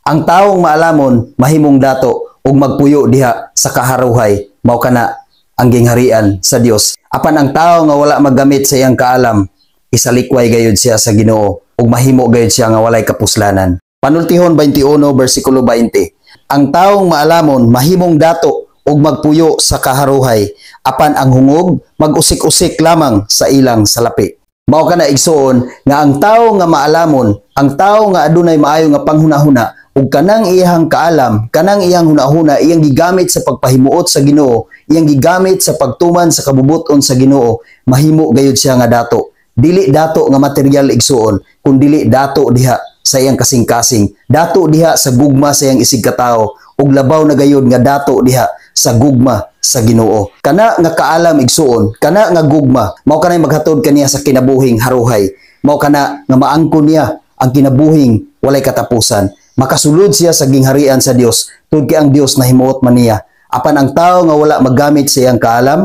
Ang taong maalamon mahimong dato ug magpuyo diha sa kaharuhay, mao kana ang gingharian sa Dios. Apan ang tao nga wala maggamit sa iyang kaalam, isalikway gayud siya sa Ginoo ug mahimo gayud siya nga walay kapuslanan. Panultihon 21 bersikulo 20. Ang taong maalamon mahimong dato ug magpuyo sa kaharuhay, apan ang hungog mag-usik-usik lamang sa ilang salapi. Mao kana, igsuon, nga ang tao nga maalamon, ang tao nga adunay maayo nga panghunahuna ug kanang iyang kaalam, kanang iyang hunahuna iyang gigamit sa pagpahimuot sa Ginoo, iyang gigamit sa pagtuman sa kabubut-on sa Ginoo, mahimo gayud siya nga dato. Dili dato nga material, igsuon, kun dili dato diha sa iyang kasing-kasing, dato diha sa gugma sa iyang isigkatawo, ug labaw na gayud nga dato diha sa gugma sa Ginoo. Kana nga kaalam, igsuon, kana nga gugma, mao kanay maghatod kaniya sa kinabuhing haruhay. Mao kana nga maangkon niya ang kinabuhing walay katapusan. Makasulod siya sa gingharian sa Dios tungod kay ang Dios nahimuot man niya. Apan ang tao nga wala maggamit sa iyang kaalam,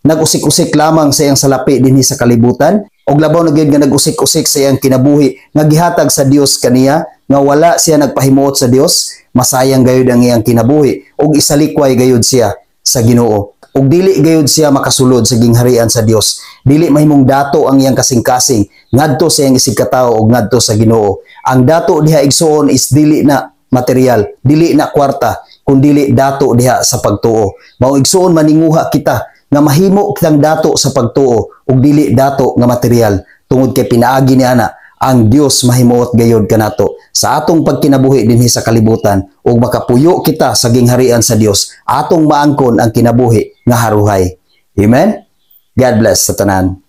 nag-usik-usik lamang sa iyang salapi dinhi sa kalibutan, ug labaw na gyud nga nag-usik-usik sa iyang kinabuhi nga gihatag sa Dios kaniya, nga wala siya nagpahimuot sa Dios, masayang gayud ang iyang kinabuhi ug isalikway gayud siya sa Ginoo. Ug dili gayud siya makasulod sa gingharian sa Dios. Dili mahimong dato ang iyang kasing-kasing ngadto sa iyang isigkatawo ug ngadto sa Ginoo. Ang dato diha, igsuon, is dili na material, dili na kwarta, kun dili dato diha sa pagtuo. Mao, igsuon, maninguha kita nga mahimo kitang dato sa pagtuo ug dili dato nga material, tungod kay pinaagi ni ana ang Dios mahimuot gayod kanato sa atong pagkinabuhi dinhi sa kalibutan ug makapuyo kita sa gingharian sa Dios, atong maangkon ang kinabuhi nga haruhay. Amen. God bless sa tanan.